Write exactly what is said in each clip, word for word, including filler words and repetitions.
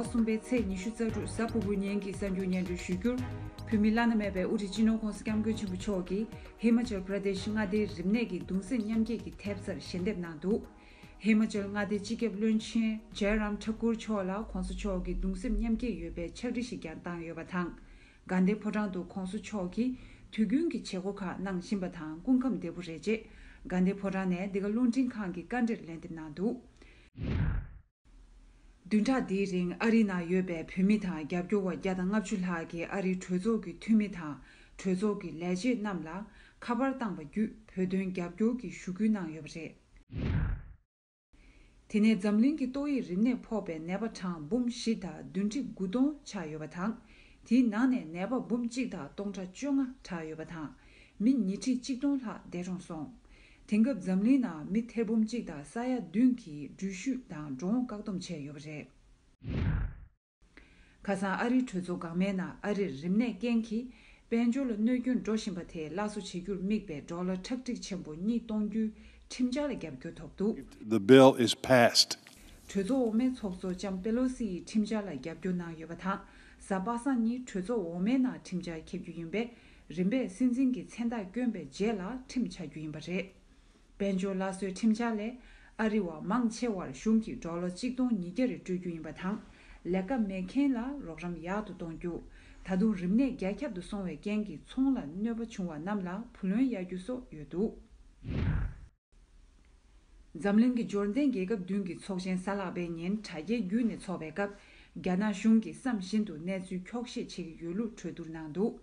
གསུམ་པའི་ཚེས་ཉི་ཤུ་རྩ་དྲུག་གཟའ་ཕུར་བུའི་ཉིན་གྱི་གསར་འགྱུར་སྙན་སྒྲོན་ཞུ་རྒྱུར། བོད་མི་བླ་ན་མེད་པའི་དབུ་ཁྲིད་སྤྱི་ནོར་༸གོང་ས་༸སྐྱབས་མགོན་ཆེན་པོ་མཆོག་གིས་ཧི་མ་ཅལ་པྲ་དེཤ་མངའ་སྡེའི་རིམས་ནད་ཀྱི་གདུང་སེམས་མཉམ་སྐྱེད་ཀྱི་ཐེབས་རྩར་ཞལ་འདེབས་གནང་འདུག་ཧི་མ་ཅལ་མངའ་སྡེའི་སྤྱི་ཁྱབ་བློན་ཆེན་ཇའི་རམ་ཐ་ཀུར་མཆོག་ལ་༸གོང་ས་མཆོག་གིས་གདུང་སེམས་མཉམ་སྐྱེད་ཡོད་པའི་ཕྱག་བྲིས་ཤིག་ཀྱང་བཏང་ཡོད་པ་དང་། དགའ་ལྡན་ཕོ་བྲང་དུ་༸གོང་ས་མཆོག་གིས་དུས་རྒྱུན་གྱི་བྱེད་སྒོ་ཁག་གནང་བཞིན་པ་དང་། སྐུ་ཁམས་བདེ་པོ་རེད་ཅེས་དགའ་ལྡན་ཕོ་བྲང་ནས་འདི་ག་རླུང་འཕྲིན་ཁང་གི་བཀའ་འདྲིར་ལན་འདེབས་གནང་འདུག་བདུན་ཕྲག་འདིའི་རིང་ཨ་རིའི་ནང་ཡོད་པའི་བོད་མི་དང་རྒྱབ་སྐྱོར་བ་བརྒྱ་དང་ལྔ་བཅུ་ལྷག་གིས་ཨ་རིའི་གྲོས་ཚོགས་ཀྱི་འཐུས་མི་དང་གྲོས་ཚོགས་ཀྱི་ལས་བྱེད་རྣམས་ལ་ཁ་པར་བཏང་བ་བརྒྱུད་བོད་དོན་རྒྱབ་སྐྱོར་གྱི་ཞུ་སྐུལ་གནང་ཡོད་པ་རེད། དེ་ནས་འཛམ་གླིང་གི་ཏོག་དབྱིབས་རིམས་ནད་ཕོག་པའི་ནད་པ་གྲངས་འབུམ་བཞི་དང་བདུན་ཁྲི་དགུ་སྟོང་ཆགས་ཡོད་པ་དང་། དེའི་ནང་ནས་ནད་པ་འབུམ་གཅིག་དང་སྟོང་ཕྲག་བཅོ་ལྔ་དྲག་ཡོད་པ་དང་། མི་ཉིས་ཁྲི་གཅིག་སྟོང་ལྷག་འདས་གྲོངས་སོང་། དེང་སྐབས་འཛམ་གླིང་ནང་མི་ཐེར་འབུམ་གཅིག་དང་ས་ཡ་བདུན་གྱིས་འགྲུལ་བཞུད་དང་འགྲོ་འོང་བཀག་སྡོམ་བྱས་ཡོད་པ་རེད། ཁ་སང་ཨ་རིའི་གྲོས་ཚོགས་འགག་མའི་ནང་ཨ་རིར་རིམས་ནད་རྐྱེན་གྱིས་དཔལ་འབྱོར་ལ་གནོད་སྐྱོན་འགྲོ་བཞིན་པ་དེ་སླར་གསོ་བྱེད་རྒྱུར་དམིགས་པའི་ཌོ་ལར་ཁྲག་ཁྲིག་ཆེན་པོ་གཉིས་གཏོང་རྒྱུའི་ཁྲིམས་འཆར་ལ་རྒྱབ་སྐྱོར་ཐོབ་འདུག The bill is passed. གྲོས་ཚོགས་འོག་མའི་ཚོགས་གཙོ་ལྕམ་པེ་ལོ་སི་ཡིས་ཁྲིམས་འཆར་ལ་རྒྱབ་སྐྱོར་གནང་ཡོད་པ་དང་། གཟའ་པ་སངས་ཉིན་གྲོས་ཚོགས་འོག་མའི་ནང་ཁྲིམས་འཆར་འཁྱེར་རྒྱུ་ཡིན་པས། རིམ་པས་སྲིད་འཛིན་གྱི་མཚན་རྟགས་བསྐྱོན་པའི་རྗེས་ལ་ཁྲིམས་ཆགས་རྒྱུ་ཡིན་པ་རེད། དཔལ་འབྱོར་སླར་གསོའི་ཁྲིམས་འཆར་ལས། ཨ་རི་བ་མང་ཆེ་བར་གཞུང་གིས་ཌོ་ལར་གཅིག་སྟོང་ཉིས་བརྒྱ་རེ་སྤྲོད་རྒྱུ་ཡིན་པ་དང་། ལས་ཀ་མེད་མཁན་ལ་རོགས་རམ་ཡག་ཏུ་གཏོང་རྒྱུ། ད་དུང་རིམས་ནད་རྒྱ་ཁྱབ་ཏུ་སོང་བའི་རྐྱེན་གྱིས་ཚོང་ལ་གནོད་པ་བྱུང་བ་རྣམས་ལ་བུ་ལོན་གཡར་རྒྱུ་སོགས་ཡོད་འདུག་འཛམ་གླིང་གི་འབྱོར་ལྡན་རྒྱལ་ཁབ་བདུན་གྱི་ཚོགས་ཆེན་གཟའ་ལྷག་པའི་ཉིན་དྲ་རྒྱའི་བརྒྱུད་ནས་འཚོགས་པའི་སྐབས། རྒྱ་ནག་གཞུང་གིས་བསམ་བཞིན་དུ་གནས་ཚུལ་འཁྱོག་བཤད་བྱེད་ཀྱི་ཡོད་ལུགས་གྲོས་བསྡུར་གནང་འདུག་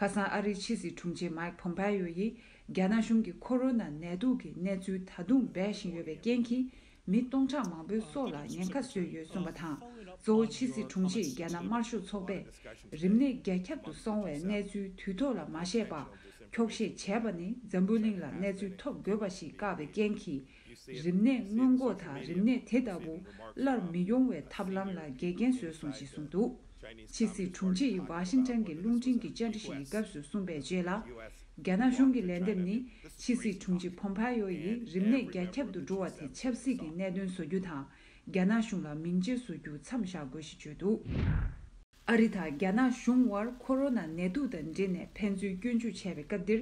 ཁ་སང་ཨ་རིའི་ཕྱི་སྲིད་དྲུང་ཆེ་མཱིག་ཕོམ་པ་ཡོ་ཡིས། རྒྱ་ནག་གཞུང་གིས་ཁོ་རོ་ན་ནད་དུག་གི་གནས་ཚུལ་ད་དུང་སྦས་བཞིན་ཡོད་པའི་རྐྱེན་གྱིས། མི་སྟོང་ཕྲག་མང་པོའི་སྲོག་ལ་ཉེན་ཁ་བཟོས་ཡོད་གསུངས་པ་དང་། གཙོ་བོ་ཕྱི་སྲིད་དྲུང་ཆེས་རྒྱ་ནག་དམར་ཤོག་ཚོགས་པས། རིམས་ནད་རྒྱ་ཁྱབ་ཏུ་སོང་བའི་གནས་ཚུལ་དུས་ཐོག་ལ་མ་བཤད་པར། འཁྱོག་བཤད་བྱས་པ་ནི་འཛམ་བུ་གླིང་ལ་གནས་ཚུལ་ཐོབ་དགོས་པ་ཞིག་བཀག་པའི་རྐྱེན་གྱིས། རིམས་ནད་སྔོན་འགོག་དང་རིམས་ནད་དེ་ལྟ་བུ་སླར་མི་ཡོང་བའི་ཐབས་ལམ་ལ་འགལ་རྐྱེན་བཟོས་སོང་ཞེས་གསུངས་འདུག་ཕྱི་སྲིད་དྲུང་ཆེ་ཡིས་ཝ་ཤིང་ཊོན་གྱི་རླུང་འཕྲིན་གྱི་བཅར་འདྲི་ཞིག་གི་སྐབས་སུ་གསུངས་པའི་རྗེས་ལ། རྒྱ་ནག་གཞུང་གི་ལན་འདེབས་ནི། ཕྱི་སྲིད་དྲུང་ཆེ་ཕོམ་ཕ་ཡོ་ཡིས་རིམས་ནད་རྒྱ་ཁྱབ་ཏུ་འགྲོ་བ་དེ་ཆབ་སྲིད་ཀྱི་གནད་དོན་བཟོ་རྒྱུ་དང་། རྒྱ་ནག་གཞུང་ལ་མིང་ཆད་བཟོ་རྒྱུ་མཚམས་བཞག་དགོས་ཞེས་བརྗོད་འདུག་ཨ་རི་དང་རྒྱ་ནག་གཞུང་དབར་ཁོ་རོ་ན་ནད་དུག་དང་འབྲེལ་ནས་ཕན་ཚུན་སྐྱོན་འཛུགས་བྱས་པའི་སྐབས་འདིར།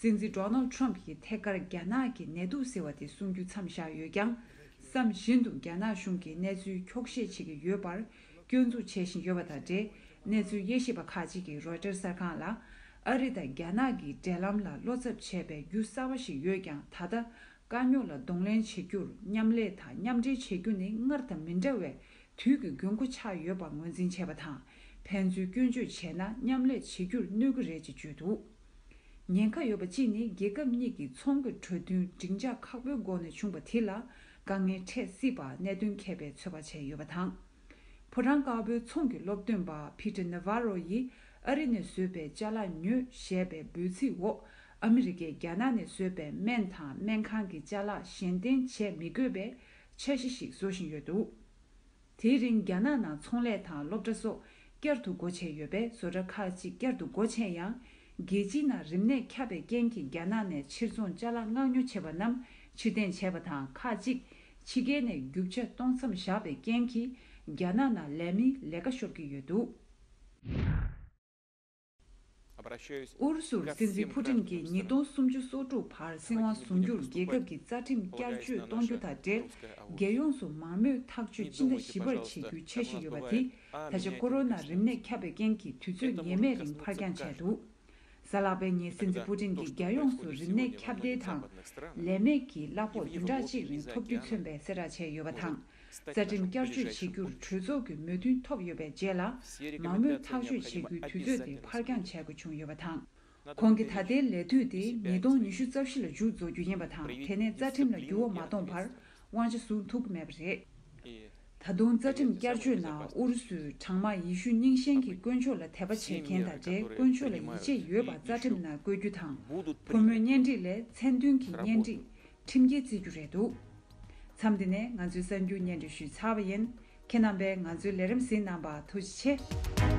སྲིད་འཛིན་ཌོ་ནལ་ཌི་ཊརམ་ཕ་ཡིས་ཐད་ཀར་རྒྱ་ནག་གི་ནད་དུག་ཟེར་བ་དེ་གསུང་རྒྱུ་མཚམས་བཞག་ཡོད་ཀྱང་། བསམ་བཞིན་དུ་རྒྱ་ནག་གཞུང་གིས་གནས་ཚུལ་འཁྱོག་བཤད་བྱེད་ཀྱི་ཡོད་པར་སྐྱོན་འཛུགས་བྱེད་བཞིན་ཡོད་པ་དང་འབྲེལ། གནས་ཚུལ་དབྱེ་ཞིབ་པ་ཁག་ཅིག་གིས་རོའི་ཊར་གསར་ཁང་ལ། ཨ་རི་དང་རྒྱ་ནག་གི་འབྲེལ་ལམ་ལ་བློ་འཚབ་བྱས་པའི་རྒྱུ་གསར་པ་ཞིག་ཡོད་ཀྱང་། ད་ལྟ་དཀའ་རྙོག་ལ་གདོང་ལེན་བྱེད་རྒྱུར་མཉམ་ལས་དང་མཉམ་འབྲེལ་བྱེད་རྒྱུ་ནི་སྔར་དང་མི་འདྲ་བའི་དུས་ཀྱི་དགོས་མཁོ་ཆགས་ཡོད་པ་ངོས་འཛིན་བྱས་པ་དང་། ཕན་ཚུན་སྐྱོན་བརྗོད་བྱས་ན་མཉམ་ལས་བྱེད་རྒྱུར་གནོད་ཀྱི་རེད་ཅེས་བརྗོད་འདུག་ཉེན་ཁ་ཡོད་པ་གཅིག་ནི་རྒྱལ་ཁབ་གཉིས་ཀྱི་ཚོང་གི་གྲོས་མཐུན་སྒྲིང་ཆགས་ཁག་པོའི་སྒོ་ནས་བྱུང་བ་དེ་ལ་དཀའ་ངལ་འཕྲད་སྲིད་པ་གནད་དོན་མཁས་པས་ཚོད་དཔག་བྱས་ཡོད་པ་དང་། ཕོ་བྲང་དཀར་པོའི་ཚོང་གི་སློབ་སྟོན་པ་ཕི་ཏྲ་ནེ་ཝ་རོ་ཡིས་ཨ་རི་ནས་བཟོས་པའི་ཅ་ལག་ཉོས་ཞེས་པའི་འབོད་ཚིག་འོག་ཨ་མི་རི་ཀས་རྒྱ་ནག་ནས་བཟོས་པའི་སྨན་དང་སྨན་ཁང་གི་ཅ་ལག་གཞན་བརྟེན་བྱེད་མི་དགོས་པའི་འཆར་གཞི་ཞིག་བཟོ་བཞིན་ཡོད་འདུག་དེའི་རིང་རྒྱ་ནག་ནང་ཚོང་ལས་དང་སློབ་གྲྭ་སོགས་བསྐྱར་དུ་སྒོ་ཕྱེ་ཡོད་པས། བཟོ་གྲྭ་ཁག་ཅིག་བསྐྱར་དུ་སྒོ་ཕྱེ་ཡང་། རྒྱལ་སྤྱིའི་ནང་རིམས་ནད་ཁྱབ་པའི་རྐྱེན་གྱིས་རྒྱ་ནག་ནས་ཕྱིར་ཚོང་ཅ་ལག་མངགས་ཉོ་བྱས་པ་རྣམས་ཕྱིར་འཐེན་བྱས་པ་དང་། ཁག་ཅིག་ཕྱི་རྒྱལ་ནས་རྒྱུ་ཆ་གཏོང་མཚམས་བཞག་པའི་རྐྱེན་གྱིས། རྒྱ་ནག་ནང་ལས་མིའི་ལས་ཀ་ཤོར་གྱི་ཡོད་འདུག་ཨུ་རུ་སུར་སྲིད་འཛིན་ཕུ་ཏིན་གྱིས་ཉིས་སྟོང་སུམ་ཅུ་སོ་དྲུག་བར་སྲིད་དབང་བཟུང་རྒྱུར་རྒྱལ་ཁབ་ཀྱི་རྩ་ཁྲིམས་བསྐྱར་བཅོས་གཏོང་རྒྱུ་དང་འབྲེལ། རྒྱལ་ཡོངས་སུ་མང་མོས་ཐག་གཅོད་ཅི་འདྲ་ཞིབ་པར་བྱེད་རྒྱུའི་འཆར་གཞི་ཡོད་པ་དེ། ད་ཆ་ཀོ་རོ་ན་རིམས་ནད་ཁྱབ་པའི་རྐྱེན་གྱིས་དུས་ཚོད་ངེས་མེད་རིང་ཕར་འགྱངས་བྱས་འདུག་གཟའ་ལྷག་པའི་ཉིན་སྲིད་འཛིན་ཕུ་ཏིན་གྱིས་རྒྱལ་ཡོངས་སུ་རིམས་ནད་ཁྱབ་གདལ་དང་། ལས་མེད་ཀྱི་གླ་ཕོགས་བདུན་ཕྲག་གཅིག་རིང་ཐོབ་རྒྱུ་མཚོན་པའི་གསལ་བསྒྲགས་བྱས་ཡོད་པ་དང་། རྩ་ཁྲིམས་བསྐྱར་བཅོས་བྱེད་རྒྱུར་གྲོས་ཚོགས་ཀྱི་མོས་མཐུན་ཐོབ་ཡོད་པའི་རྗེས་ལ། མང་མོས་ཐག་གཅོད་བྱེད་རྒྱུའི་དུས་ཚོད་དེ་ཕར་འགྱངས་བྱ་དགོས་བྱུང་ཡོད་པ་དང་། ཁོང་གི་ད་ལྟའི་ལས་དུས་དེ་ཉིས་སྟོང་ཉི་ཤུ་རྩ་བཞི་ལ་མཇུག་རྫོགས་རྒྱུ་ཡིན་པ་དང་། དེ་ནས་རྩ་ཁྲིམས་ལ་འགྱུར་བ་མ་གཏོང་བར་དབང་ཆ་བཟུང་ཐུབ་ཀྱི་མེད་པ་རེད། ད་དུང་རྩ་ཁྲིམས་བསྐྱར་བཅོས་ནང་ཨུ་རུ་སུའི་གྲང་དམག་ཡེ་ཤུ་རྙིང་ཞེན་གྱི་དཀོན་མཆོག་ལ་དད་པ་བྱེད་མཁན་དང་འབྲེལ། དཀོན་མཆོག་ལ་ཡིད་ཆེས་ཡོད་པ་རྩ་ཁྲིམས་ནང་བཀོད་རྒྱུ་དང་། ཕོ་མོའི་གཉེན་སྒྲིག་ལས་མཚན་མཐུན་གྱི་གཉེན་སྒྲིག་ཁྲིམས་འགལ་བརྩི་རྒྱུ་རེད་འདུག་མཚམས་འདི་ནས་ང་ཚོའི་གསར་འགྱུར་སྙན་སྒྲོན་ཞུས་ཚར་བ་ཡིན། ཁྱེད་རྣམ་པས་ང་ཚོའི་ལས་རིམ་གཟིགས་གནང་བར་ཐུགས་རྗེ་ཆེ།